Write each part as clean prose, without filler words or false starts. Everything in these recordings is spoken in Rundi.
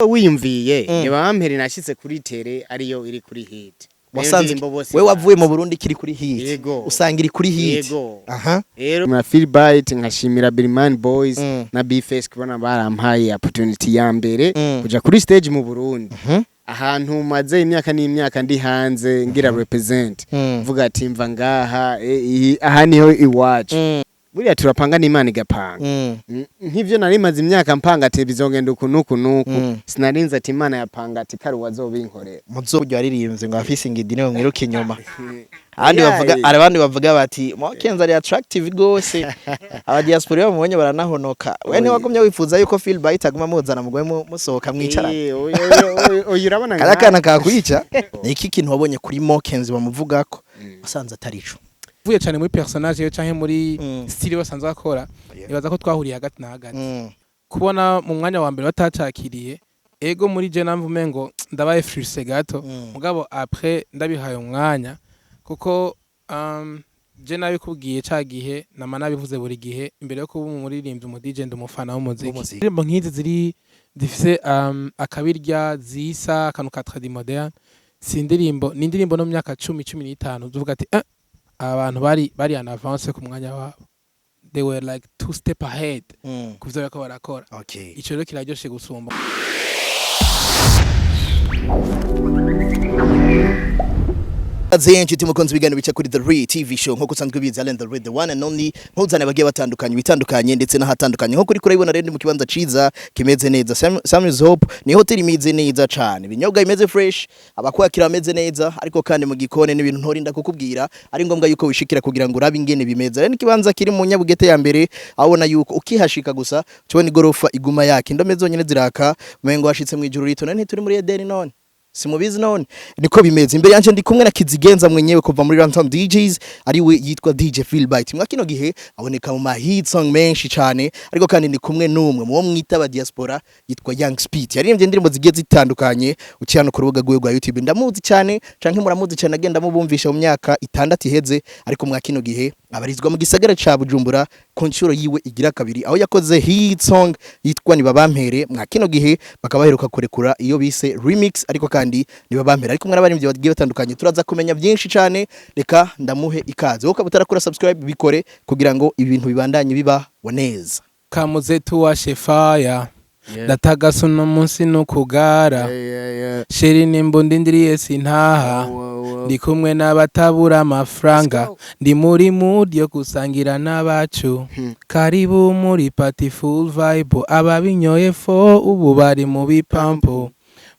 Wiyumviye nibampere nashize kuri tele ariyo iri kuri hit. Nayo Wasanze ndirimbo bose we wavuye mu Burundi kiri kuri hit? Yego. Usanga iri kuri hit? Yego. Rero na Philbyte nkashimira Billman Boys na Bface kubona barampaye opportunity ya mbere kuja kuri stage mu Burundi, ahantu maze imyaka n'imyaka ndi hanze ngira represent, mvuga ati mva ngaha, aha niho iwacu. Buriya turapanga n'Imana igapanga. Nk'ivyo nari maze imyaka mpanga ati bizogenda uku nuku nuku, sinarinze ati Imana yapanga ati kari wazobinkorera. Muzo waririmbye ngo afise ingidi niwe mwiruka inyuma, abandi bavuga, Yeah. hari abandi bavuga bati Mokenzi ari attractive gose, aba diaspora iyo bamubonye baranahonoka. We ntiwagumye wifuza yuko Philbyte aguma muzana mugwe musohoka mwicarana? Eh, oya, urabona Kariya kana kakwica. Ni iki kintu wabonye kuri Mokenzi bamuvugako wasanze atari ico? Uvuye cyane muri personnage ye canke muri style basanzwe akora, nibaza ko twahuriye hagati na hagati. Kubona mu mwanya wa mbere batacakiriye, ego, muri je namva umengo ndabaye frustré gato, mugabo après ndabihaye umwanya, kuko je nabikubwiye ca gihe, nama nabivuze buri gihe, imbere yo kuba umuririmbyi, umu DJ, ndi umufana w'umuziki. W'umuziki. Indirimbo nk'izi ziri zifise akabirya zisa akantu ka tradi moderne, si indirimbo, ni indirimbo no mu myaka 10, 15 uvuga ati abantu bari en avance ku mwanya wabo, they were like two step ahead kuvyo bariko barakora. Ico rero kiraryoshe gusumba. Ikaze inshuti mukunzi ibiganiro bica kuri The Real TV Show. Nkuko usanzwe ubizi, Allen The Real, the one and only, mpuzane bagiye batandukanye bitandukanye ndetse n'ahatandukanye. Nko kuri kurabibona rero, ndi mu kibanza ciza kimeze neza. Samuel's Hope ni hotel imeze neza cane, ibinyobwa bimeze fresh, abakwakira bameze neza, ariko kandi mu gikoni n'ibintu ntorinda kukubwira, ari ngombwa yuko wishikira kugira ngo urabe ingene bimeze. Rero n'ikibanza kiri mu Nyabugete ya mbere, aho ubona yuko ukihashika gusa tubona igorofa iguma yaka, indome zonyene ziraka, umengo washitse mu ijuru rito. None ntituri muri Edeni? None simubizi? None niko bimeze. Imbere yanje ndi kumwe na Kizigenza mwenyewe kuva muri Ransom DJs, ariwe yitwa DJ Philbyte. Mwa kino gihe aboneka mu ma hit song menshi cyane, ariko kandi ndi kumwe n'umwe mu bo mwita aba diaspora yitwa Young Speed, yaririmbye indirimbo zigiye zitandukanye. Uciye hano ku rubuga rwiwe rwa YouTube, ndamuzi cyane canke muramuzi cyane, agenda mubumvisha mu myaka 6 iheze. Ariko mwa kino gihe abarizwa mu gisagara ca Bujumbura ku nshuro yiwe igira kabiri, aho yakoze hit song yitwa Nibabampere. Mwa kino gihe bakaba baheruka kurekura iyo bise remix, ariko kandi Nibabampere ariko mwana bagiye batandukanye. Turaza kumenya byinshi cyane, reka ndamuhe ikaze. Wowe ukaba utarakora subscribe, bikore kugira ngo ibintu bibandanye biba neza. Kamuze tuwashe fire, ndatagasa uno munsi nukugara. Chéri, nimba undindiriye sintaha, ndi kumwe n'abatabura amafaranga, ndi muri mood yo gusangira n'abacu. Karibu muri party, full vibe, ababinyoye fo ubu bari mu bipampo.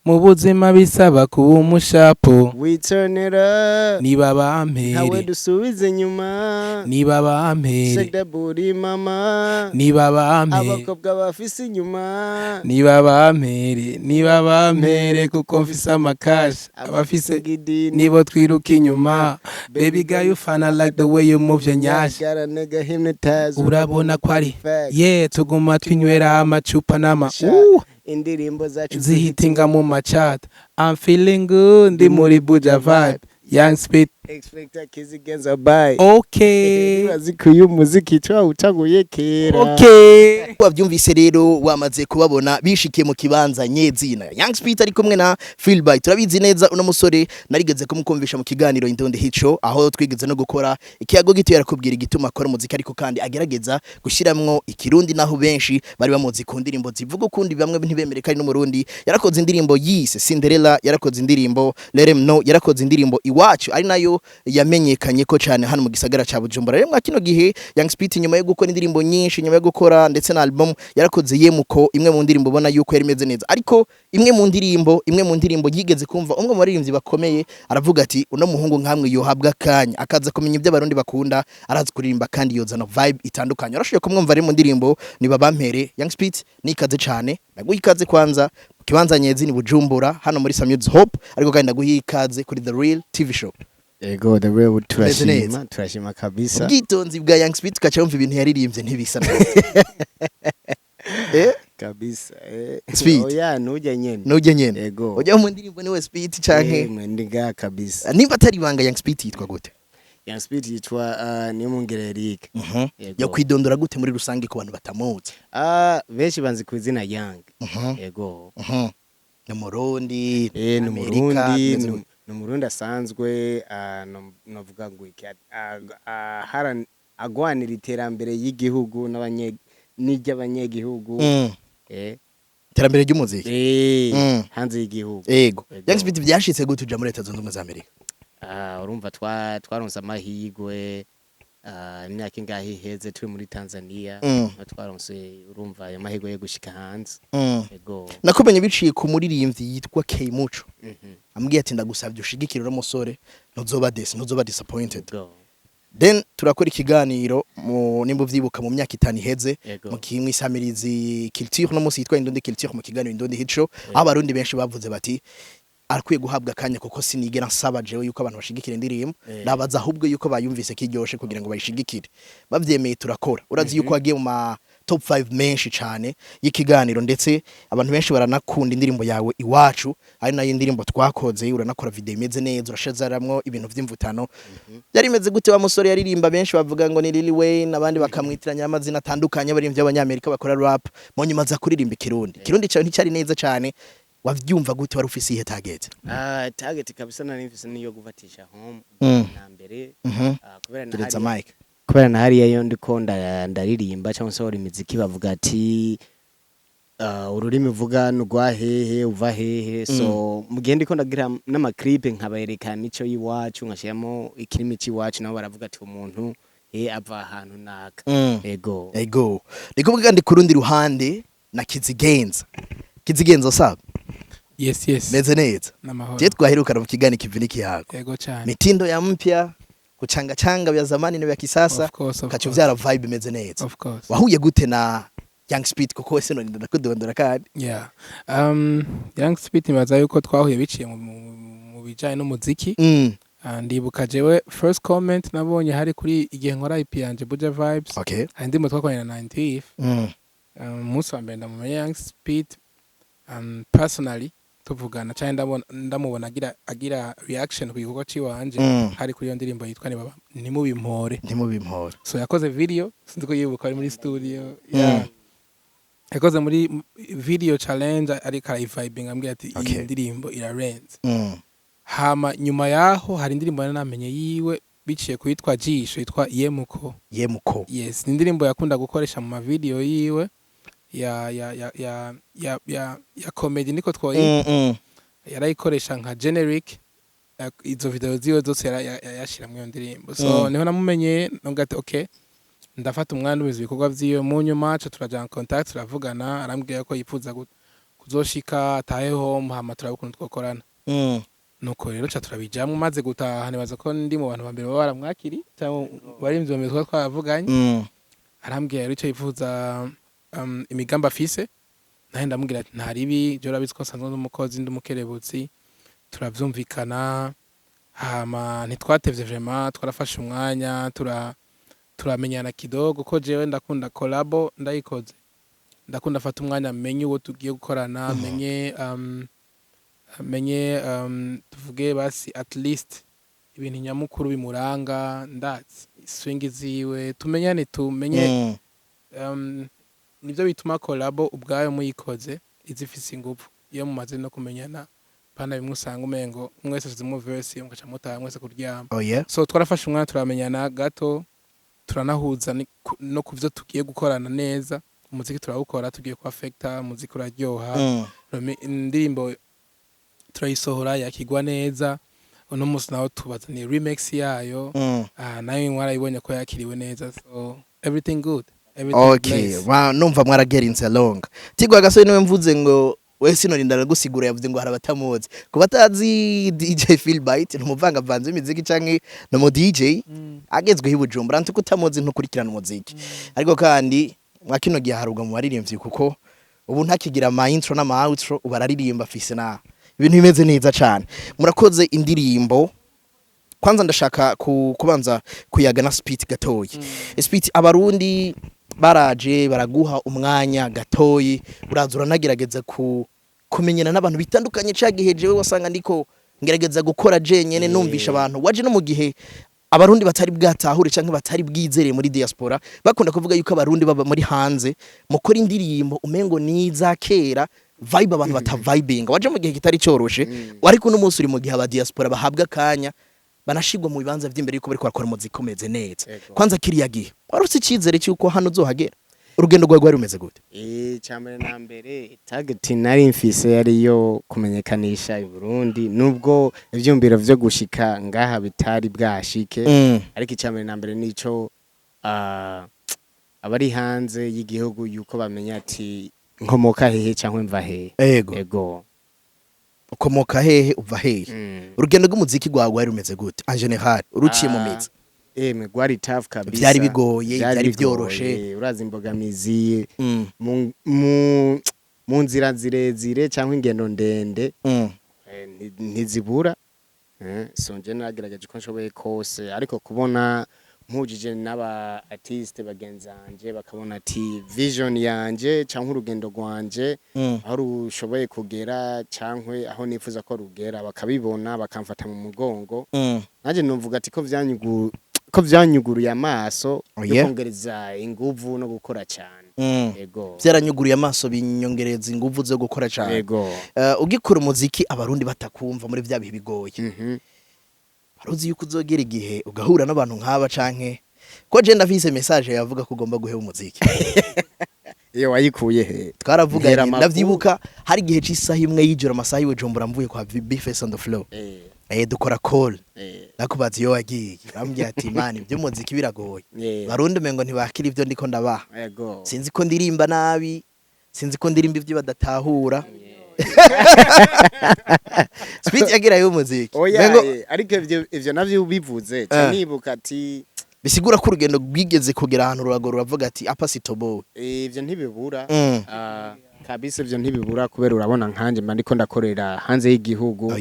Mu buzima bisaba kuba umushapo. We turn it up. Niba Ntawe bampere dusubize inyuma. Niba Shake bampere the booty mama. Niba bampere Abakobwa bafise inyuma. Niba bampere, niba bampere, kuko mfise amakashi, abafise gidini nibo twiruka inyuma. Baby girl, you fine, like the way you move your nyash. Got a nigga hypnotized. Urabona ko ari Facts. yeah, tuguma twinywera amacupa n'ama Shot. Indirimbo zacu zihitinga mu machat. I'm feeling good, ndi muri Buja vibe, Young Speed. Expecta Kizigenza bye. Okay. Urazi ko uyu muziki twawutanguye kera. Okay. Wabyumvise rero, wamaze kubabona bishikiye mu kibanza nyezina, Young Speed ari kumwe na Philbyte. Turabizi neza, uno musore narigeze kumukumvisha mu kiganiro Indundi Hit Show, aho twigeze no gukora ikiyago gito, yarakubwira igituma akora umuziki, ariko kandi agerageza gushiramwo ikirundi, naho benshi bari bamuzi ku ndirimbo zivuga ukundi, bamwe ntibemere ko ari n'umurundi. Yarakoze indirimbo yise Cinderella, yarakoze indirimbo Let Him Know, yarakoze indirimbo Iwacu, ari nayo yamenyekanye ko cyane hano mu gisagara ca Bujumbura. Rero mwa kino gihe Young Speed, nyuma yo gukora indirimbo nyinshi, nyuma yo gukora ndetse na album yarakoze Yemuko, imwe mu ndirimbo ubona yuko yari imeze neza, ariko imwe mu ndirimbo yigeze kumva umwe mu baririmbyi bakomeye aravuga ati uno muhungu nkamwe yohabwa akanya akaza kumenya ibyo abarundi bakunda, arazi kuririmba kandi yozana vibe itandukanye. Urashoboye kumwumva ari mu ndirimbo Nibabampere. Young Speed, nikaze cyane, ndaguha ikaze kwanza mu kibanza nyezi ni Bujumbura hano muri Samuel's Hope, ariko kandi ndaguha ikaze kuri The Real TV Show. Ego, The Real, neza. turashima, turashima kabisa. Ubwitonzi bwa Young Speed, ukaca wumva ibintu yaririmbye ntibisa neza. Kabisa. Speed. Oya, nujya nyene. Nujye nyene. Ego. Ujya mu ndirimbo niwe Speed canke? Eh, ndi ngaha kabisa. Nimba atari ibanga, Young Speed yitwa gute? Young Speed yitwa Niyomungere Eric. Yego. Yakwidondora gute muri rusange ku bantu batamuzi? Ah, benshi banzi ku izina Young. Ego. Ni Umurundi? Ni Amerika, Umurundi. bimeze gute? Ni Umurundi asanzwe, novuga ngo iki, agwanira iterambere y'igihugu n'iry'abanyegihugu. Iterambere ry'umuziki. Hanze y'igihugu. Ego. Ego. Young Speed, byashitse gute uja muri Leta Zunze Ubumwe za Amerika? Urumva twaronse amahirwe, imyaka ingahe iheze turi muri Tanzania, niho twaronse, urumva, ayo mahirwe yo gushika hanze. Ego. Nakumenye biciye ku muririmbyi yitwa K Muco. Ambwiye ati: "Ndagusabye ushigikire uriya musore, ntuzoba disappointed." Ego. Then turakora ikiganiro mu nimba uvyibuka mu myaka 5 iheze, Ego. mu kimwe isamirizi culture no musi yitwa Indundi Culture, mu kiganiro Indundi Hit Show, aho abarundi benshi bavuze bati arakwiye guhabwa akanya, kuko sinigera nsaba jewe yuko abantu bashigikira indirimbo, nabaza ahubwo yuko bayumvise kiryoshe kugira ngo bayishigikire. Bavyemeye turakora. Urazi yuko wagiye mu ma top 5 menshi cane y'ikiganiro, ndetse abantu benshi baranakunda indirimbo yawe Iwacu, ari nayo indirimbo twakoze. Uranakora video imeze neza, urashazaramwo ibintu vy'imvutano. Byari bimeze gute? Wa musore yaririmba, benshi bavuga ngo ni Lil Wayne, abandi bakamwitiranya amazina atandukanye abaririmbyi b'abanyamerika bakora rap, mu nyuma aza kuririmba ikirundi. Ikirundi cyawe nticyari neza cane. Wavyumva gute? Wari ufise iyihe target? Target kabisa nari mfise niyo gufatisha home na mbere. Kubera na Gereza hariya mic. Kubera na hariya yo ndiko ndaririmba cyangwa se imiziki, bavuga ati ururimi uvuga nurwa hehe, uva hehe? So mu gihe ndiko ndagira n'ama clip, nkabereka imico y'iwacu, nkashiramo ikirimi c'iwacu, nabo baravuga ati umuntu ava ahantu naka. Ego. Ego, ni kuvuga kandi ku rundi ruhande na Kizigenza. Kizigenza, saba? Yes. Meze neza? N'amahoro. Je twaherukana mu kiganiro Kivi yako. Yego cyane. Mitindo ya mpya kuchanga changa vya zamani na vya kisasa, Of course, of kacho course. vyara vibe imeze neza. Of course. Wahuye gute na Young Speed? Kuko wese none ndakudondora kandi. Yeah. Young Speed nibaza yuko twahuye biciye mu bijanye n'umuziki. Ndibuka jewe first comment nabonye hari kuri igihe nkora EP yanje Buja Vibes. Hari indirimbo twakoranye na 90. Umunsi wa mbere ndamumenya Young Speed personally, tuvugana cyangwa ndabona ndamubona agira reaction ku gikorwa ciwanje, hari kuri iyo ndirimbo yitwa Ntimubimpore. Ntimubimpore. So yakoze video, sinzi ko yibuka, ari muri studio. Yeah. Yakoze muri video challenge, ariko arayivibinga, ambwira ati iyi ndirimbo irarenze. Hama nyuma yaho hari indirimbo nari namenye yiwe biciye kuyitwa Jisho, yitwa Yemuko. Yemuko. Yes, ni indirimbo yakunda gukoresha mu mavideo yiwe ya comedy, niko twoyi yarayikoresha nka generic. Izo video ziwe zose yashira iyo ndirimbo. So niho namumenye, nubwo ati okay, ndafata umwanya ubizi ibikorwa vyiwe. Mu nyuma ca turajana contact, turavugana, arambwira ko yifuza kuzoshika atahe home, hama turaba ukuntu twokorana. Nuko rero ca turabijamwo. Maze gutaha, nibaza ko ndi mu bantu ba mbere baba baramwakiri cyangwa barimvye mu twaba twaravuganye. Arambwira rero icyo yifuza, imigambi afise, nawe ndamubwira ati nta ribi, je urabizi ko nsanzwe ndi umukozi, ndi umukerebutsi. Turavyumvikana, hama ntitwatevye vraiment, twarafashe umwanya turamenyana kidogo, ko jewe ndakunda collabo, ndayikoze ndakunda fata umwanya menye uwo tugiye gukorana, menye tuvuge basi at least ibintu nyamukuru bimuranga, ndazi swing ziwe, tumenyane, tumenye. Nivyo bituma collabo ubwayo muyikoze izifise ingufu iyo mumaze no kumenyana, pana bimwe usanga umengo mwese ashizemwo verse, mugaca mutaha mwese kuryama. Oh yeah. So twarafashe umwanya turamenyana gato, turanahuza no kuvyo tugiye gukorana neza. Umuziki turawukora, tugiye ku affecta umuziki uraryoha. Indirimbo turayisohora, yakigwa neza. Uno munsi naho tubazaniye remix yayo. Nayo mwarayibonye ko yakiriwe neza, so everything good, everything blessed. Wa numva mwaragetting along. Tigwa gasore niwe mvuze ngo we sinorinda aragusigura, yavuze ngo hari abatamuzi. Ku batazi DJ Philbite, ni umuvangavanzi w'imiziki canke ni umu DJ agezweho i Bujumbura. Ntuko utamuzi ntukurikirana umuziki. Ariko kandi mwa kino gihe harubwa mu baririmbyi, kuko ubu ntakigira ama intro n'ama outro, ubu araririmba, afise na ibintu bimeze neza cane. Murakoze indirimbo. Kwanza ndashaka kubanza kuyaga na Speed gatoyi. Speed, abarundi baraje baraguha umwanya gatoyi, uraza uranagerageza kumenyana n'abantu bitandukanye. Ca gihe jewe wasanga ndiko ngerageza gukora jenyene, numvisha abantu waje no mu gihe abarundi batari bwatahure canke batari bwizere muri diaspora. Bakunda kuvuga yuko abarundi baba muri hanze mukora indirimbo umengo niza kera. Vibe abantu batavibinga. Waje mu gihe kitari cyoroshe, ariko uno munsi uri mu gihe aba diaspora bahabwa akanya, banashigwa mu bibanza vy'imbere yuko bariko barakora umuziki umeze neza. Kwanza kiriya gihe wari ufite icyizere cy'uko hano uzohagera? Urugendo rwawe rwari rumeze gute? Icambere na mbere, target nari mfise yariyo kumenyekanisha i Burundi, nubwo ivyumviro vyo gushika ngaha bitari bwashike, ariko icambere na mbere nico abari hanze y'igihugu yuko bamenya ati nkomoka hehe cyangwa mva hehe. Ego. Ukomoka hehe, uva hehe? Urugendo rw'umuziki rwawe rwari rumeze gute en général, uruciye mu mizi? Emwe, rwari tough kabisa. Vyari bigoye, vyari bigoye. Vyoroshe? Urazi imbogamizi mu nzira zirezire cyangwa ingendo ndende ntizibura. So nje nagerageje uko nshoboye kose, ariko kubona mpujije n'aba artiste bagenzanje bakabona ati vision yanje cyangwa urugendo rwanje aho rushoboye kugera cyangwa aho nifuza ko rugera, bakabibona, bakamfata mu mugongo, nanjye numvuga ati ko vyanyuguruye amaso yo kongereza inguvu no gukora cyane. Ego. Byaranyuguruye amaso, binyongereza inguvu zo gukora cyane. Ego. Ugikora umuziki Abarundi batakumva muri vya bihe bigoye, wari uzi yuko uzogera igihe ugahura n'abantu nk'aba, canke ko je ndafise message yavuga ko ugomba guheba umuziki? Iyo wayikuye he? Twaravuganye. Ntera amakuru. Ndavyibuka, hari igihe c'isaha 1 y'ijoro, amasaha y'Ibujumbura, mvuye kwa Bface on the floor, dukora call. Nakubaza iyo wagiye, bambwiye ati: "Man, iby'umuziki biragoye." Barundi umengo ntibakira ivyo ndiko ndabaha. Sinzi ko ndirimba nabi, sinzi ko ndirimba ivyo badatahura. Speed yagerayo umuziki. Oya. Mengo ariko ivyo navyo ubivuze ca nibuka ati bisigura ko urugendo rwigeze kugera ahantu rurago ruravuga ati apa sitobowe. Ivyo ntibibura. Ah, kabisa, ivyo ntibibura, kubera urabona nkanje mba ndiko ndakorera hanze y'igihugu.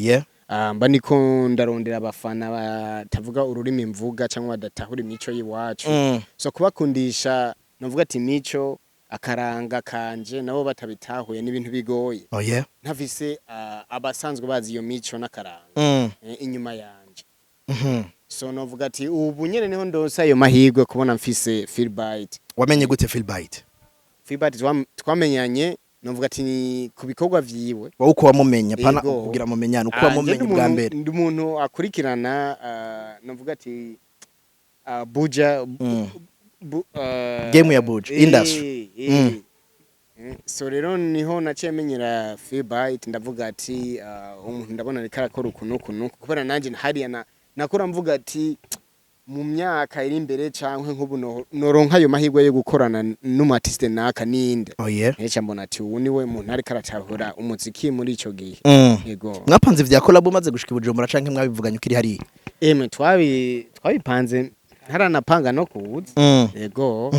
Ah, mba ndiko ndarondera abafana batavuga ururimi mvuga cyangwa badatahura imico y'iwacu. So kubakundisha, navuga ati imico, akaranga kanje, nabo batabitahuye n'ibintu bigoye. Ntafise abasanzwe bazi iyo mico n'akaranga inyuma yanje. So novuga ati ubu nyene niho ndonsa ayo mahirwe kubona mfise Philbyte. Wamenye gute Philbyte? Philbyte twamenyanye, novuga ati ni ku bikorwa vyiwe. Wowe uko wamumenya, pana Yego. kugira mumenyane, uko Ah, nje wamumenye ndi ubwa mbere? Ndi umuntu akurikirana, novuga ati Buja Game ya Buja, industry. So rero niho naciye menyera Philbyte, ndavuga ati umuntu ndabona ariko arakora uku n'uku n'uku, kubera nanjye hariya nakora mvuga ati mu myaka iri imbere canke nk'ubu noronka ayo mahirwe yo gukorana n'umu artiste naka ninde. Nkeca mbona ati ubu niwe muntu ariko aratahura umuziki muri ico gihe. Yego. Mwapanze vya collab umaze gushika i Bujumbura, canke mwabivuganye ukiri hariya? Emwe, twabipanze ntaranapanga no kuza. Yego.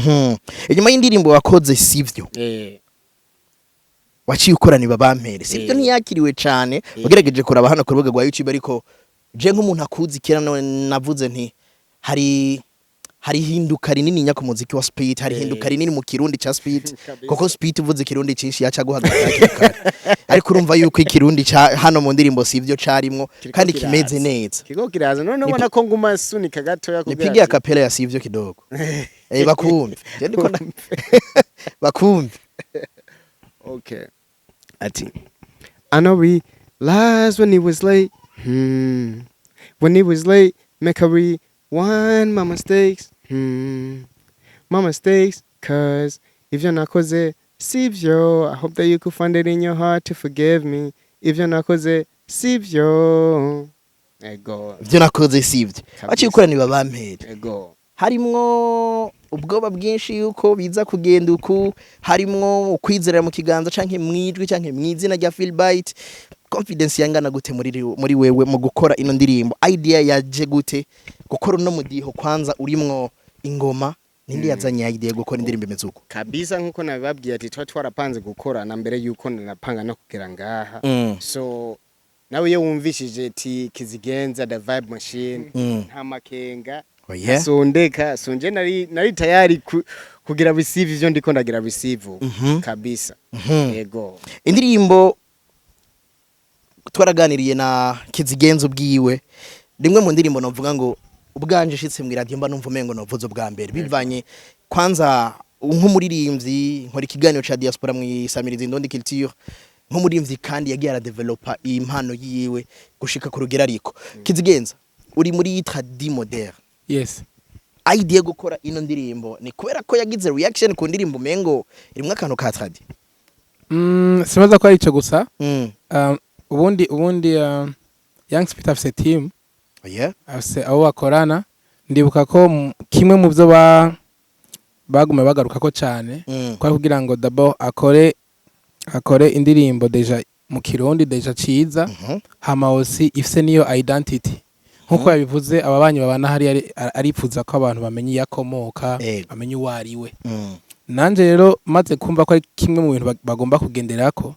Inyuma y'indirimbo wakoze Sivyo, waciye ukorana Ibabampere Sivyo, ntiyakiriwe cane. Wagerageje kuraba hano ku rubuga rwa YouTube, ariko je nk'umuntu akuzi kera none navuze nti hari hinduka rinini nya ku muziki wa Speed, hari hinduka rinini mu Kirundi ca Speed. Kuko Speed uvuze Ikirundi cinshi yaca guhagarika hakiri kare, ariko urumva yuko Ikirundi ca hano mu ndirimbo Sivyo carimwo Kiriko kandi kiraza. kimeze neza. Kiko kiraza none ubona ko nguma sunika gatoya kugira Nipige acapella ya Sivyo kidogo, bakumve. Je ndiko bakumve. Okay. Ati, I know we lies when it was late. When it was late, make her rewind my mistakes. My mistakes, 'cause ivyo nakoze sivyo. I hope that you could find it in your heart to forgive me. Ivyo nakoze sivyo. Ego. Ivyo nakoze Sivyo. Kabisa. Waciye ukorana Ibabampere. Ego. Harimwo ubwoba bwinshi yuko biza kugenda uku? Harimwo ukwizerera mu kiganza canke mwijwi canke mwizina rya Philbyte? Confidence yangana gute muri wewe mu gukora ino ndirimbo? Idea yaje gute gukora uno mudiho kwanza urimwo ingoma? Ninde yazanye idea yo gukora indirimbo imeze uko? Kabisa, nkuko nabibabwiye ati twa twarapanze gukora na mbere yuko napanga no kugera ngaha. So nawe iyo wumvishije ati Kizigenza the vibe machine, nta makenga. Sondeka, so nje nari tayari kugira receive ivyo ndiko ndagira receive. Kabisa. Yego. Indirimbo twaraganiriye na Kizigenza ubwiwe, rimwe mu ndirimbo novuga ngo ubwanje shitse mu radio mba numva umengo novuze ubwa mbere, bivanye kwanza nk'umuririmbyi nkora ikiganiro ca diaspora mu isamiriza Indondi Culture. Nk'umuririmvyi kandi yagiye aradevelopa iyi mpano yiwe gushika ku rugero, ariko Kizigenza uri muri tradi moderne. Yes. Idea yo gukora ino ndirimbo ni kubera ko yagize reaction ku ndirimbo umengo irimwo akantu ka tradi? Sibaza ko ari ico gusa. Ubundi Young Spit afise team, afise abo bakorana. Ndibuka ko kimwe mu byo bagume bagarukako cyane kwari kugira ngo d'abord akore indirimbo déjà mu Kirundi déjà ciza, hama aussi ifise niyo identity nkuko yabivuze. Ababanyi babana hariya aripfuza ko abantu bamenye iyo akomoka, bamenye uwo ari we. Nanje rero maze kumva ko ari kimwe mu bintu bagomba kugenderako,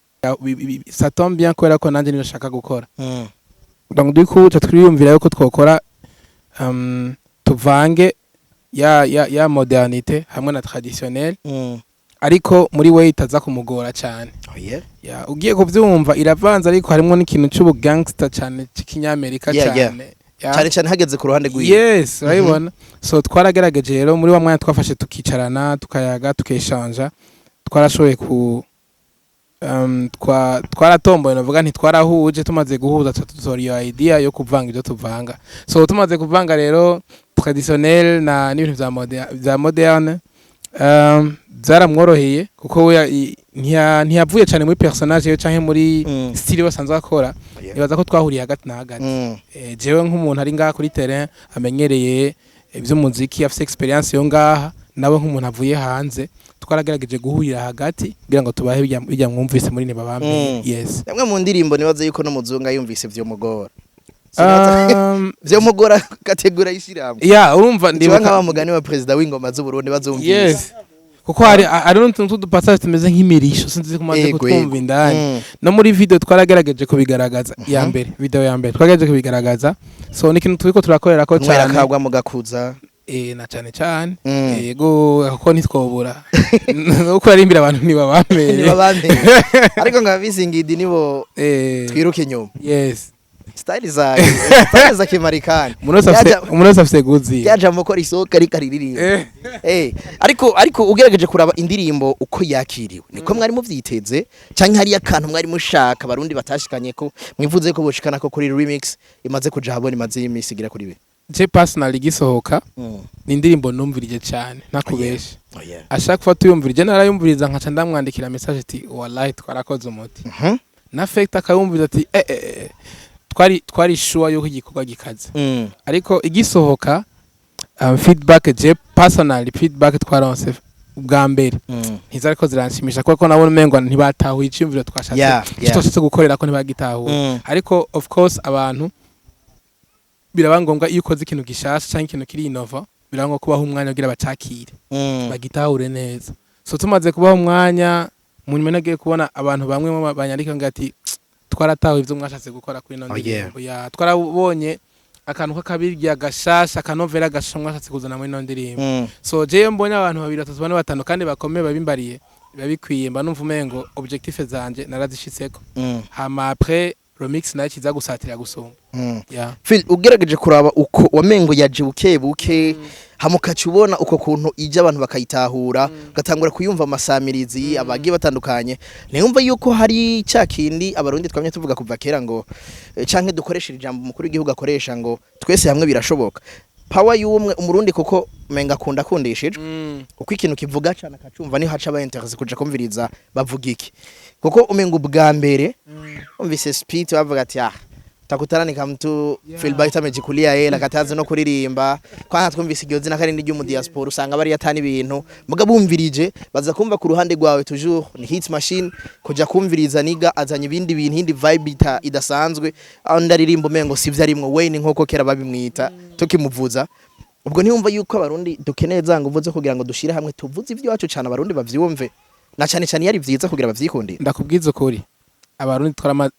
ça tombe bien kubera ko nanje niyo nshaka gukora. Donc du coup twiyumvira yuko twokora tuvange ya modernité hamwe na traditionnel, ariko muri we itaza kumugora cyane. Ya, ugiye kuvyumva iravanze, ariko harimo n'ikintu c'ubu gangster cyane c'ikinyamerika cyane. Ya. Cyane cyane hageze ku ruhande rwiwe. Yes, urabibona. So twaragerageje rero muri wa mwanya twafashe, tukicarana, tukayaga, tukeshanja, twarashoboye ku twaratomboye, navuga nti twarahuje. Tumaze guhuza, tuca dutora iyo idea yo kuvanga ibyo tuvanga. So tumaze kuvanga rero traditionnel na n'ibintu vya moderne, byaramworoheye kuko we ntiyavuye cyane muri personnage ye canke muri style basanzwe akora. Nibaza ko twahuriye hagati na hagati. Jewe nk'umuntu ari ngaha kuri terrain amenyereye ivy'umuziki, afise experience yo ngaha, nawe nk'umuntu avuye hanze, twaragerageje guhurira hagati kugira ngo tubahe bijya mwumvise muri Nibabambe. Yes. Amwe mu ndirimbo nibaza yuko n'umuzungu ayumvise vyomugora. Vyomugora kategora y'ishirahamwe. Ya, urumva ndibuka ndibuka nk'aba mugani wa perezida w'ingoma z'u Burundi bazumvise. Yes, kuko hari n'utuntu tw'udupassage tumeze nk'imirisho, sinzi ko umaze kutwumva indani. No muri video twaragerageje kubigaragaza, ya mbere, video ya mbere twagerageje kubigaragaza. So ni ikintu turiko turakorera ko Mwera cyane. Kagwa mugakuza. Na cyane cyane. Yego, kuko ntitwobura uko arimbira abantu ntibabamere. Ntibabamere, ariko ngo abisingidi nibo twiruke inyuma. Yes. Style za kimarikani. Umuntu wese afise umuntu wese afise guzi. Yaja ko risohoka ariko aririmba. Ariko ugerageje kuraba indirimbo uko yakiriwe, niko mwari muvyiteze canke hariyo akantu mwari mushaka Barundi batashikanye ko mwivuze ko boshikana ko kuri remix imaze kuja habona, imaze imisi igira kuri be? Je personally gisohoka, ni indirimbo numvirije cyane, ntakubeshe. Oh yeah. Ashaka kuba tuyumvirije, narayumviriza nkaca ndamwandikira message ati: "Wallahi twarakoze umuti." Na Fect akayumviriza ati: "Eh eh eh." Twari sure yuko igikorwa gikaze. Ariko igisohoka, feedback, je personally feedback twaronse ubwa mbere ntizariko ziranshimisha, kuko nabona umengo ntibatahuye iciyumviro twashatse, icyo twashatse gukorera ko ntibagitahuye. Ariko of course abantu biraba ngombwa, iyo ukoze ikintu gishasha cyangwa ikintu kiri innova, biraba ngombwa kubaha umwanya kugira bacakire, bagitahure neza. So tumaze kubaha umwanya, mu nyuma nagiye kubona abantu bamwe banyandika ngo ati: "Twaratawe ibyo mwashatse gukora kuri ino ndirimbo ya, twarabonye akantu k'akabirya gashasha, akanovera gashasha mwashatse kuzana muri ino ndirimbo." So jewe mbonye abantu babiri, batatu, bane, batanu kandi bakomeye babimbariye, biba bikwiye, mba numva umengo objectif zanje narazishitseko. Hama après remix nayo kiza gusatira gusumba. Yeah. Phil, ugerageje kuraba uko wamengo yaje buke buke, hama ukaca ubona uko kuntu ije abantu bakayitahura, ugatangura kuyumva amasamirizi abagiye batandukanye, niyumva yuko hari cya kindi Abarundi twamye tuvuga kuva kera ngo canke dukoresha ijambo umukuru w'igihugu akoresha ngo twese hamwe birashoboka, power y'umwe Umurundi, kuko menga akunda akundishijwe uko ikintu kivuga cyane akacumva, niho haca aba intéressé kuja kumviriza bavuga iki. Kuko umenga ubwa mbere umvise speech bavuga ati: "Ah, takutana ni mtu Philbyte amejikulia hela katazi no kuririmba." Kwanza twumvise iryo zina kandi ryo mu diaspora, usanga bari yatana ibintu muga bumvirije baza kumva ku ruhande rwawe toujours ni hit machine, kuja kumviriza niga azanye ibindi bintu, indi vibe idasanzwe, aho ndaririmba umengo sivyo arimwo Wayne nkuko kera babimwita tukimuvuza. Ubwo ntiyumva yuko Abarundi dukeneye za nguvu zo kugira ngo dushire hamwe tuvuze iby'iwacu cyane, Abarundi bavyumve, na cyane cyane iyo ari vyiza kugira bavyikundire? Ndakubwiza ukuri, Abarundi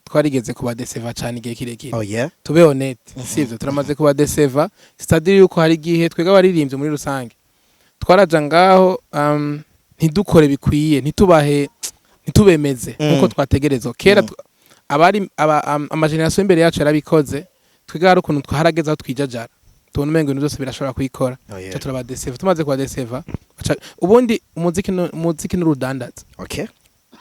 twarigeze kubadeseva cyane igihe kirekire. Oh yeah. Tube honnête, sivyo? Turamaze kubadeseva, c'est-à-dire yuko hari igihe twebwe abaririmbyi muri rusange twaraja ngaho, ntidukore bikwiye, ntitubahe, ntitubemeze nkuko twategerezwa kera. Abari ama génération imbere yacu yarabikoze. Twebwe hari ukuntu twarageze aho twijajara, tubona umengo ibintu byose birashobora kuyikora. Oh yeah. Ca turabadeseva. Tumaze kubadeseva, ubundi umuziki n'urudandaza.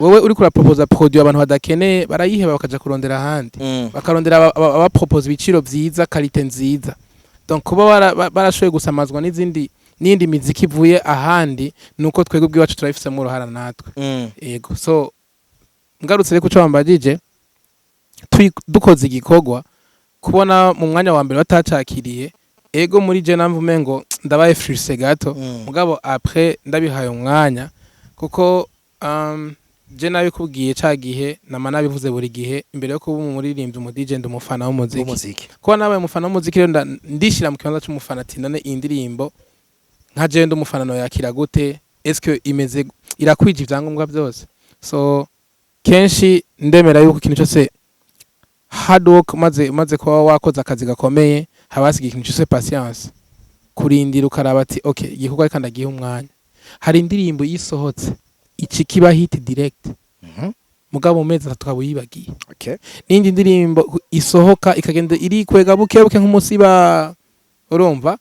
Wewe uriko uraproposa produit abantu badakeneye, barayiheba bakaja kurondera ahandi, bakarondera abaproposa ibiciro vyiza, qualité nziza. Donc kuba barashoboye gusamazwa n'izindi n'iyindi miziki ivuye ahandi, nuko twebwe ubwiwacu turabifisemo uruhara natwe. Yego, so ngarutse rero kuco wambajije, dukoze igikorwa, kubona mu mwanya wa mbere batacakiriye, ego, muri je namva umengo ndabaye frustré gato. Mugabo après ndabihaye umwanya, kuko je nabikubwiye ca gihe, nama nabivuze buri gihe, imbere yo kuba umuririmbyi, umu DJ, ndi umufana w'umuziki. W'umuziki. Kuba nabaye umufana w'umuziki rero, ndishira mu kibanza c'umufana, ati: "None iyi ndirimbo nka jewe ndi umufana noyakira gute? Est-ce imeze, irakwije ivyangombwa byose?" So kenshi ndemera yuko ikintu cyose hard work, maze kuba wakoze akazi gakomeye, haba hasigaye ikintu cyose patience, kurindira ukaraba ati: "Okay, igikorwa reka ndagihe umwanya." Hari indirimbo yisohotse iki kiba hit direct, mugabo mu mezi 3 ukaba uyibagiye. N'indi ndirimbo isohoka ikagenda irikwega buke buke nk'umusiba, urumva,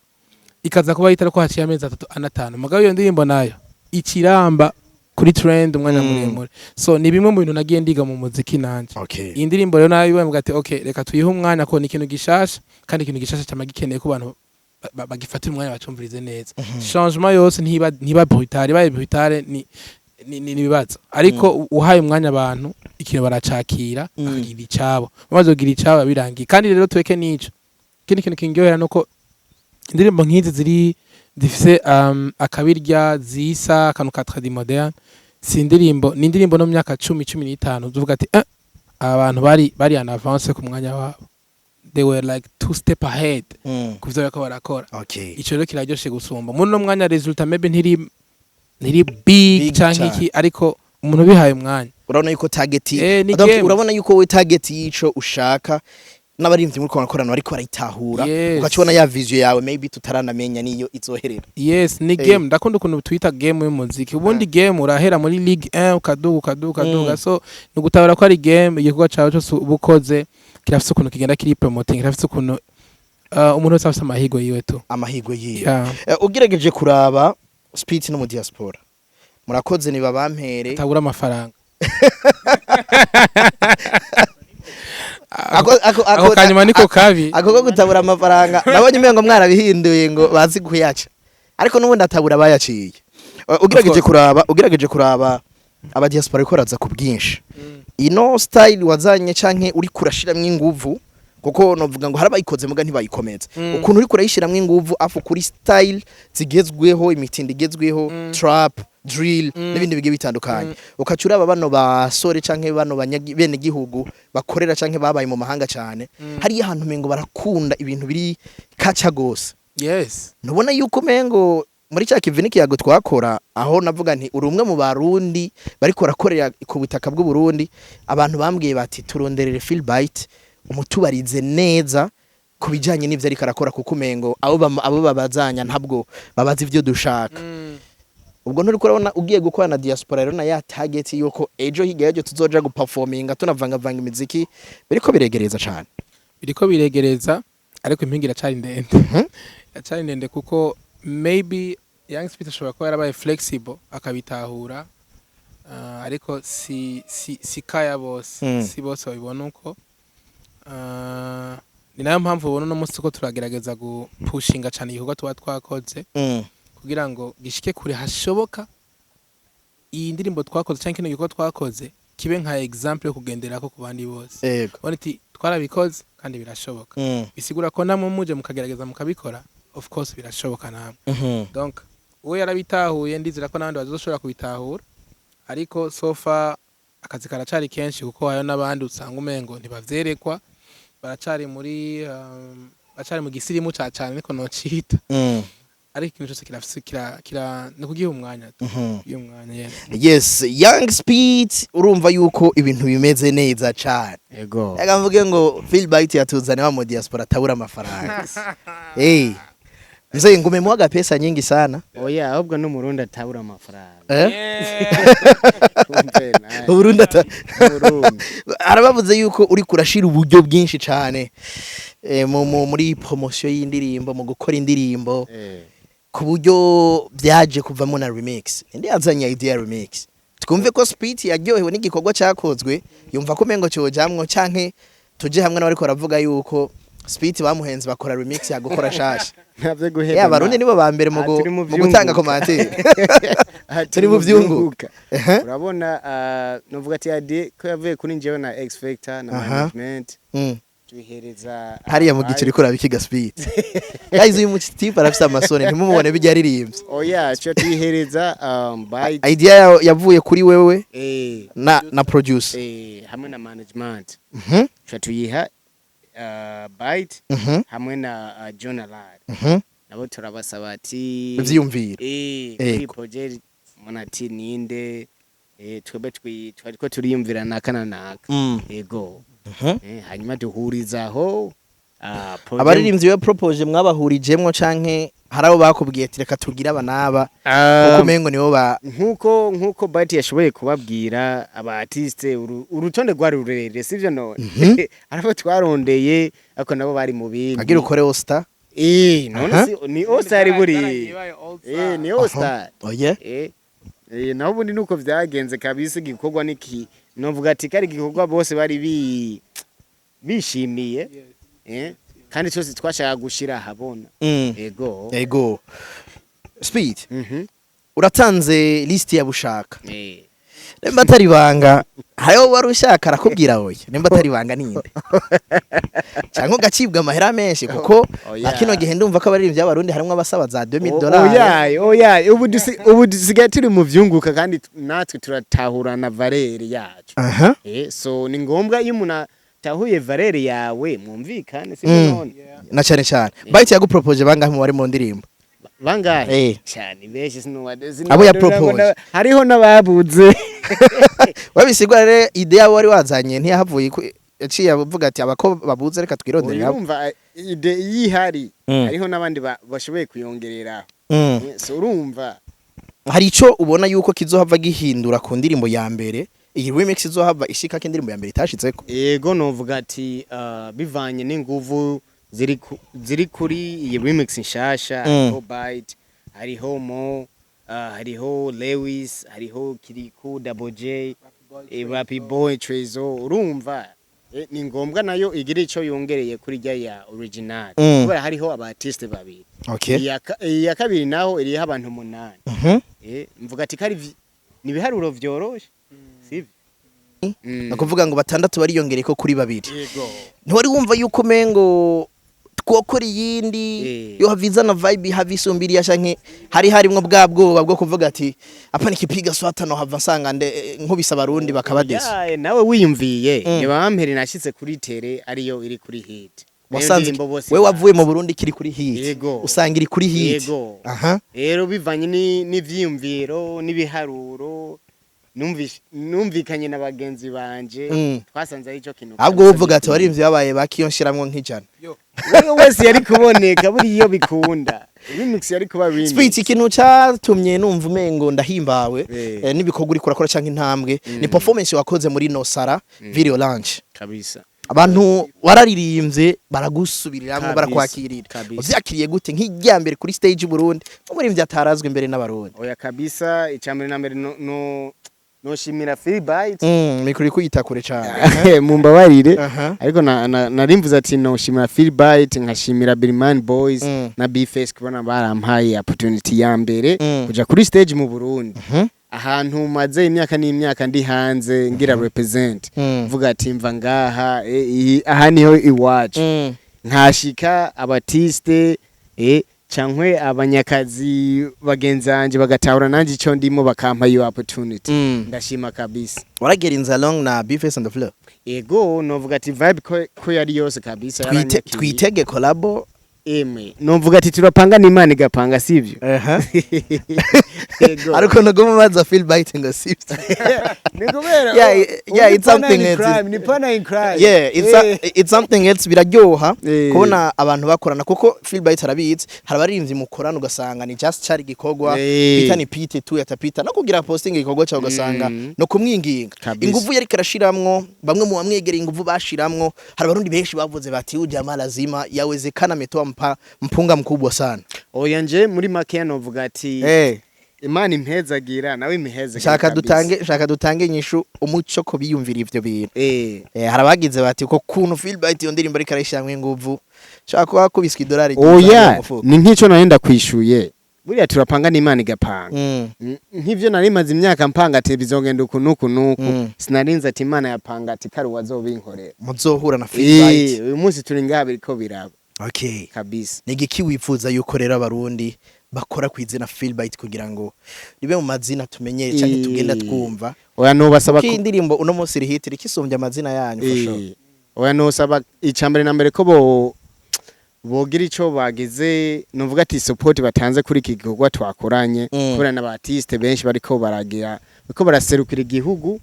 ikaza kuba yitara ko haciye amezi 3, 4, 5, mugabo iyo ndirimbo nayo ikiramba kuri trend umwanya muremure. So ni bimwe mu bintu nagiye ndiga mu muziki nanje. Iyi ndirimbo rero nayo ibaye ati: "Okay, reka tuyihe umwanya," ko ni ikintu gishasha, kandi ikintu gishasha cyama gikeneye ko abantu bagifatira umwanya, bacumvirize neza. Changement yose ntiba brutale, ibaye brutale ni ibibazo, ariko uhaye umwanya abantu, ikintu baracakira, bakagira icabo. Bamaze kugira icabo birangiye. Kandi rero tweke nico ikindi kintu kindyohera, nuko indirimbo nk'izi ziri zifise akabirya zisa akantu ka tradi moderne, si indirimbo, ni indirimbo no mu myaka 10, 15 uvuga ati: "Eh, aba bantu bari en avance ku mwanya wabo, they were like two step ahead ku vyo bariko barakora." Ico rero kiraryoshe gusumba muri uno mwanya résultat maybe ntiri big, Big canke cane. iki, ariko umuntu ubihaye umwanya. Urabona yuko target Ni Donc, game. urabona yuko we target y'ico ushaka n'abarimvyi muri ko barakorana bariko barayitahura, ukacibona ya vision yawe maybe tutaranamenya niyo izoherera. Yes, ni game. Ndakunda ukuntu twita game y'umuziki. Ubundi game urahera muri Ligue 1 ukaduga, ukaduga, ukaduga. So ni ugutabara ko ari game. Igikorwa cawe cyose uba ukoze kirafise ukuntu kigenda kiri promoting, kirafise ukuntu umuntu wese afise amahirwe yiwe tu. Amahirwe yiwe. Yeah. Ugerageje kuraba Speed no mu diaspora, murakoze niba bampere Atabura amafaranga. Ako kanyuma niko kabi. Ako ko gutabura amafaranga, nabonye umengo mwarabihinduye ngo bazi kuyaca, ariko n'ubundi atabura bayaciye. Ugerageje Of course. kuraba aba diaspora ariko baraza ku bwinshi, ino style wazanye canke uri kurashiramwo inguvu, kuko novuga ngo harabayikoze muga ntibayikomeza, ukuntu uri kurayishiramwo inguvu afu kuri style zigezweho, imitindo igezweho, trap, drill, n'ibindi bigiye bitandukanye, ukaca uraba bano basore canke bano bene gihugu bakorera canke babaye mu mahanga cane, hariyo ahantu umengo barakunda ibintu biri kaca gose. Ntubona yuko umengo muri cya kivi n'ikiyago twakora, aho navuga nti uri umwe mu Barundi bariko barakorera ku butaka bw'u Burundi, abantu bambwiye bati: "Turonderere Philbyte, umutubarize neza ku bijanye n'ivyo ariko arakora, kuko umengo abo babazanya ntabwo babaza ivyo dushaka." Ubwo nturiko urabona ugiye gukora na diaspora rero na ya target yuko ejo hirya y'ejo tuzoja guperforminga tunavangavanga imiziki, biriko biregereza cane? Biriko biregereza, ariko impinga iracari ndende, iracari ndende, kuko maybe Young Speed ashobora kuba yarabaye flexible akabitahura, ariko si kaya bose, si bose babibona uko. Ni nayo mpamvu ubona uno munsi ko turagerageza gupushinga cyane igikorwa tuba twakoze, kugira ngo gishike kure hashoboka. Iyi ndirimbo twakoze cyangwa kino gikorwa twakoze kibe nka example yo kugenderako ku bandi bose. Ubona iti twarabikoze kandi birashoboka. Bisigura ko namwe muje mukagerageza mukabikora, of course birashoboka namwe. Donc uwo yarabitahuye, ndizera ko n'abandi bazoshobora kubitahura, ariko so far akazi karacari kenshi, kuko hayo n'abandi usanga umengo ntibavyerekwa, baracari muri baracari mu gisirimu ca cane, niko nocita. Ariko ikintu cyose kirafise kira ni kugiha umwanya tu. Kugiha umwanya, yes. Yes, Young Speed, urumva yuko ibintu bimeze neza cane. Ego. Reka mvuge ngo Philbyte yatuzaniye wa mu diaspora atabura amafaranga. Hey. Mzee, ngumemwaga pesa nyingi sana. Oya, ahubwo n'Umurundi atabura amafaranga. Eh? Umve nawe. Uburundi ata Umurundi. Arabavuze yuko uri kurashira uburyo bwinshi cane muri promotion y'indirimbo, mu gukora indirimbo, ku buryo byaje kuvamo na remix. Ninde yazanye idea ya remix? Twumve ko Speed yaryohewe n'igikorwa cyakozwe, yumva ko umengo cyojamwo, canke tuje hamwe n'abariko baravuga yuko Speed bamuhenze bakora remix ya gukora shasha. Ntavyo guheba. Ya, Abarundi nibo ba mbere mu Ah, turi mu mu gutanga vyunguka. commentaire. Aha, Turi mu vyunguka. Urabona, novuga ati idea ko yavuye kuri njyewe na X Factor na management, tubihereza Hariya mu giceri kuraba ikiga Speed. Guys, uyu mutipe arafise amasoni, ntimumubone bijya aririmbye. Oya, cyo tuyihereza by Idea yavuye kuri wewe na producer. Hamwe na management. Cyo tuyiha Byte hamwe na John Allard. Nabo turabasaba ati Ivyiyumviro. Kuri project muna ati ninde, twebwe twariko turiyumvira naka na naka. Yego. Hanyuma duhurizaho Abaririmbyi we propose mwabahurijemwo, canke hari abo bakubwiye ati reka tugire aba n'aba, kuko umengo nibo ba Nkuko Byte yashoboye kubabwira, aba artiste urutonde rwari rurerure, sivyo none? Hari abo twarondeye, ariko nabo bari mu bindi. Agira ukore All-Star. None si ni All Star buri, ni All Star. Oye. Naho ubundi nuko vyagenze kabisa. Igikorwa niki novuga ati kari igikorwa bose bari bishimiye, kandi cyose twashaka gushira ahabona. Ego. Ego. Speed. Uratanze list ya bushaka. Nimba atari banga, hariho wari ushaka arakubwira oya? Nimba atari banga, ninde? Cyangwa ugacibwa amahera menshi, kuko Oya. na kino gihe ndumva ko abaririmbyi b'Abarundi harimwo abasaba za 2000 dollars. Oya, oya, ubu dusigaye turi mu vyunguka, kandi natwe turatahurana valeur yacu. So ni ngombwa iyo umuntu atahuye valeur yawe mwumvikane, sibyo none? Na cyane cyane Byte yagupropoje bangahe mu bari mu ndirimbo? Bangahe? Cyane benshi, Abo ya propose. Hariho n'ababuze. Wabisigwa rero, idea yawe wari wazanye ntiyahavuye yaciye avuga ati abako babuze, reka twirondere abo. Urumva, idée yihari, hariho n'abandi bashoboye kuyongerera. So urumva, Hari ico ubona yuko kizohava gihindura ku ndirimbo ya mbere, iyi remix izohava ishika ko indirimbo ya mbere itashitseko? Ego, novuga ati bivanye n'inguvu ziri kuri iyi remix nshasha, hariho Byte, hariho Mo, hariho Lewis, hariho Kiriku, Double J, Rappy Boy, Trezo. Urumva, ni ngombwa nayo igira ico yongereye kuri rya ya original, kubera hariho aba artiste babiri. Iya kabiri naho iriho abantu umunani. Mvuga ati kari ni ibiharuro vyoroshe, sivyo? Ni ukuvuga ngo batandatu bariyongereye ko kuri babiri. Yego. Ntiwari wumva yuko umengo twokora iyindi yo hava izana vibe, hava isumbiriya, canke hari harimwo bwa bwoba bwo kuvuga ati apa nikipiga swata no hava nsanga nde nkubise Abarundi bakabadesa? Ya, nawe wiyumviye, nibampere nashitse kuri tele ariyo iri kuri hit. Nayo Wasanze ndirimbo bose we wavuye mu Burundi kiri kuri hit? Yego. Usanga iri kuri hit? Yego. Rero bivanye n'ivyiyumviro n'ibiharuro, numvikanye na bagenzi banje, twasanze ari cyo kintu Ahubwo kabisa uvuga ati gikwiye. Abaririmbyi babaye bakiyo nshiramwo nk'ijana. Wewe wese yari kuboneka buri iyo bikunda, remix yari kuba remix. Speed, ikintu catumye numva umengo ndahimbawe n'ibikorwa uriko urakora canke intambwe, ni performance wakoze muri Nosara video launch. Kabisa. Abantu wararirimbye baragusubiriramwo, barakwakirira. Uvyakiriye gute nk'irya mbere kuri stage y'u Burundi, umuririmbyi atarazwe imbere n'Abarundi? Oya kabisa, icambere na mbere no noshimira Philbyte. Mikoro iri kuyita kure cane. Mumbabarire. Ariko narimvuze ati noshimira Philbyte, nkashimira Birman Boys na Bface kubona barampaye opportunity ya mbere kuja kuri stage mu Burundi, ahantu maze imyaka n'imyaka ndi hanze ngira represent, mvuga ati mva ngaha, aha niho iwacu. Nkashika abatiste, cankwe abanyakazi bagenzi banje bagatahura nanje ico ndimo, bakampa iyo opportunity. Ndashima kabisa. Waragetinze along na Bface on the Floor? Ego, novuga ati vibe ko yari yose kabisa, yaranyakiriye. Twitege collabo? Emwe, novuga ati turapanga n'Imana igapanga, sivyo? Ego. Ariko naguma baza Philbyte ngo sivyo. Ni kubera Yeah, ni it's something partner in else. crime, ni partner in crime. Yeah, it's something else, biraryoha kubona abantu bakorana, kuko Philbyte arabizi, hari abaririmbyi mukorana ugasanga ni just cari gikorwa, pita ni pite tu yatapita, no kugira posting igikorwa cyawe ugasanga no kumwinginga. Inguvu yari karashiramwo, bamwe mu bamwegereye, inguvu bashiramwo, hari Abarundi benshi bavuze bati uyu jamaa lazima yawezekana ametoa mpunga mkubwa sana. Oya, nje muri make novuga ati Imana impezagira nawe imihezagira. Shaka Kabisa. dutange, shaka dutange inyishu, umuco ko biyumvira ivyo bintu. Hari abagize bati ko kuntu Philbyte iyo ndirimbo ariko arayishiramwo inguvu, shaka kuba kubiswa idolari Oya, mu mufuko. Ni nk'ico nari kwishuye, buriya turapanga n'Imana igapanga. Nk'ivyo nari maze imyaka mpanga ati bizogenda uku nuku nuku, sinarinze ati Imana yapanga ati kari uwazobinkorera. Muzohura na Philbyte. Uyu munsi turi ngaha, biriko biraba. Kabisa. Ni igiki wifuza yuko rero Abarundi bakora ku izina Philbyte kugira ngo ribe mu mazina tumenyere canke tugenda twumva? Oya, nobasaba Kuko iyi ndirimbo uno munsi iri hit, irikisumbya amazina yanyu for sure. Oya, nosaba icambere na mbere ko bo bogira ico bagize, nuvuga ati support batanze kuri iki gikorwa twakoranye, kubera n'aba artiste benshi bariko baragira, bariko baraserukira igihugu.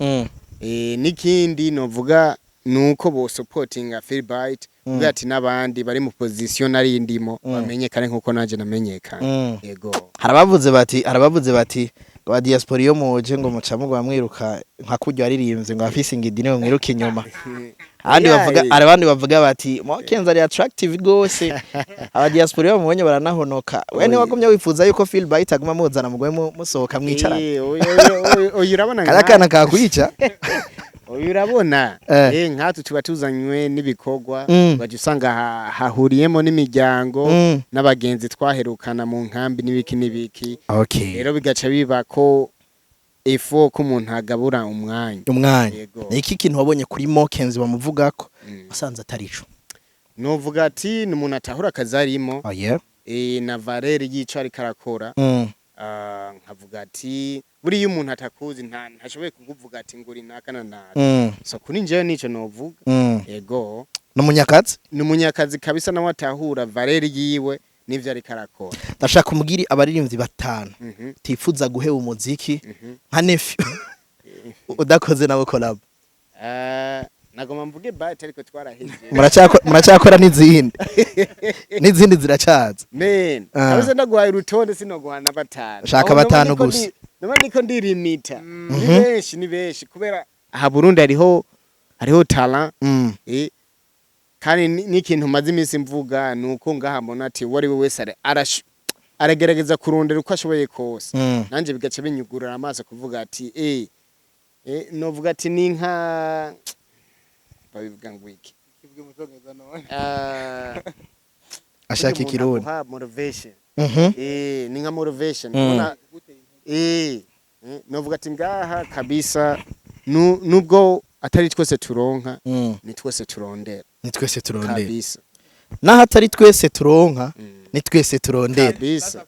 N'ikindi novuga nuko bo supportinga Philbyte, kugira ati n'abandi bari mu position nari ndimo bamenyekane nkuko nanje namenyekana. Yego. Harabavuze bati ngo ba diaspora iyo muje ngo muca mugwa mwiruka nka kurya waririmbye ngo afise ingidi niwe mwiruka inyuma. Abandi bavuga, hari abandi bavuga bati Mokenzi ari attractive gose, aba diaspora iyo bamubonye baranahonoka. We ntiwagumye wifuza yuko Philbyte aguma muzana mugwe musohoka mwicarana? Oya, urabona Kariya kana kakwica. Oya, urabona, nkatwe tuba tuzanywe n'ibikorwa, waje usanga hahuriyemo n'imiryango n'abagenzi twaherukana mu nkambi n'ibiki n'ibiki. Rero bigaca biba ko ifo ko umuntu agabura umwanya. Umwanya. Yego. Ni iki kintu wabonye kuri Mokenzi bamuvugako wasanze atari co? Novuga ati ni umuntu atahura akazi arimo, Oh yeah. Na valeur y'ico ariko arakora. Ah, nkavuga ati buriya umuntu atakuzi ntashoboye kukuvuga ati nguri naka na naka. So kuri njyewe nico novuga. Yego. N'umunyakazi. Ni umunyakazi kabisa, nawe atahura valeur yiwe n'ivyo ariko arakora. Ndashaka umubwire abaririmbyi batanu tifuza guheba umuziki nka Nephew udakoze nabo collab. Nagoma mvuge bite, ariko twarahejeje. Muracyakora n'izindi ziracyaza. Men, kabisa ndaguhaye urutonde sinoguha na batanu. Shaka Aho batanu noba ndiko gusa. Noba ndiko ndirimita. Ni benshi, ni benshi, kubera aha Burundi hariho talent. Kandi n'ikintu maze iminsi mvuga nuko ngaha mbona ati uwo ari we wese aragerageza kurondera uko ashoboye kose. Nanje bigaca binyugurura amaso kuvuga ati novuga ati ni nka babivuga ngo iki. Ah, Ashaka burya umuntu ikirundi. aguha motivation. Ni nka motivation. Ubona, novuga ati ngaha kabisa nubwo atari twese turonka, ni twese turondera. Ni twese turondera. Kabisa. Naho atari twese turonka, ni twese turondera. Kabisa.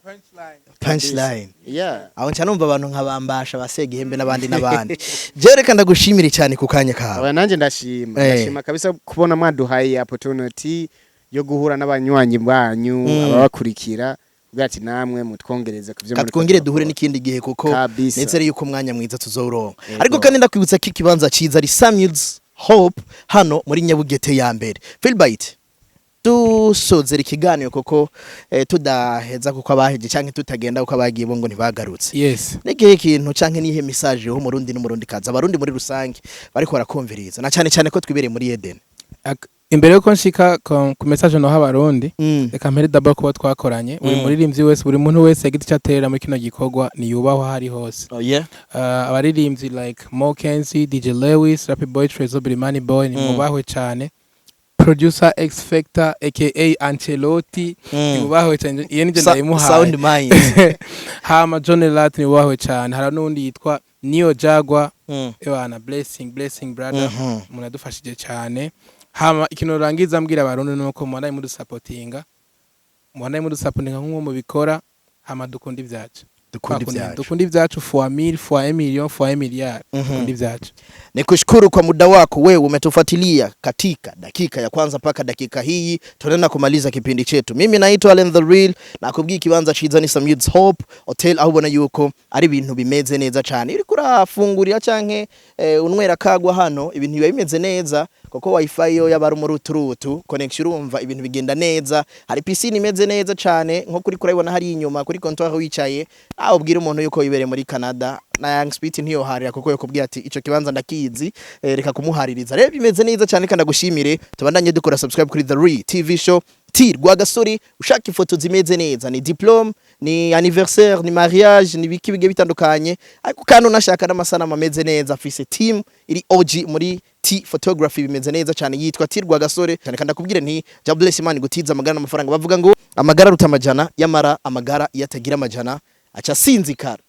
Punchline. Yeah. Aho nca numva abantu nkabambasha basega ihembe n'abandi n'abandi. Jewe reka ndagushimire cyane ku kanya kawe. Aba nanjye ndashima. Ndashima kabisa kubona mwaduhaye opportunity yo guhura n'abanywanyi banyu, ababakurikira, kugira ati namwe mutwongereze ku byo muriko Katwongere duhure turakora. n'ikindi gihe kuko Kabisa. nizere yuko umwanya mwiza tuzowuronka. Yego. Ariko kandi ndakwibutsa ko ikibanza ciza ari Samuel's Hope hano muri Nyabugete ya mbere. Philbyte, dusozera ikiganiro kuko tudaheza kuko abaheje canke tutagenda kuko abagiye bo ngo ntibagarutse. N'igihe kintu canke nihe message yo Umurundi n'Umurundi kaza, Abarundi muri rusange bariko barakumviriza, na cane cane ko twibereye muri Eden? Imbere yuko nshika ku message noha Abarundi, reka mpere d'abord kuba twakoranye, buri muririmbyi wese, buri muntu wese yagize icyo aterera muri kino gikorwa niyubahwa aho ari hose. Oh yeah. Abaririmbyi like Mo Kenzie, DJ Lewis, Rappy Boy Trezo, Birimani Boy ni mubahwe cyane. Producer X Factor aka Ancelotti ni mubahwe cyane, iyo nivyo ndayimuhaye. Sound Mind. Hama John Lat ni mubahwe cyane. Hari n'undi yitwa Neo Jaguar. Ewana, blessing, blessing brother. Umuntu yadufashije cyane. Hama ikintu rangiza mbwira Abarundi nuko mubandaye mudusapotinga nk'uko mubikora. Hama dukunda ibyacu. Dukunda ibyacu. Dukunda ibyacu fois 1000 fois 1 million fois 1 milliard. Dukunda ibyacu. Nikushukuru kwa muda wako, wewe umetufuatilia katika dakika ya kwanza mpaka dakika hii tunaenda kumaliza kipindi chetu. Mimi naitwa Allen the Real, nakubwiye ikibanza ciza ni Samuel's Hope Hotel, aho ubona yuko ari ibintu bimeze neza cyane. Uriko urafungurira canke unywera kagwa hano, ibintu biba bimeze neza kuko wifi yo yabari umuruturutu connection, urumva ibintu bigenda neza. Hari piscine imeze neza cyane nko kuri kurabibona hari inyuma kuri comptoir wicaye, aho ubwira umuntu yuko wibereye muri Canada na Young Spirit ntiyoharira kuko yakubwiye ati ico kibanza ndakizi, reka kumuhaririza. Rero bimeze neza cyane kandi agushimire. Tubandanye dukora subscribe kuri The Real TV Show. T Rwagasore. Ushaka ifoto zimeze neza, ni diplôme, ni anniversaire, ni mariage, ni biki bigiye bitandukanye, ariko kandi unashaka n'amasanamu ameze neza, afise team iri OG muri T photography, bimeze neza cyane, yitwa T Rwagasore cyane. Kandi akubwire nti Jah bless, Imana gutiza amagara n'amafaranga. Bavuga ngo amagara aruta amajana, yamara amagara iyo atagira amajana aca asinzikara.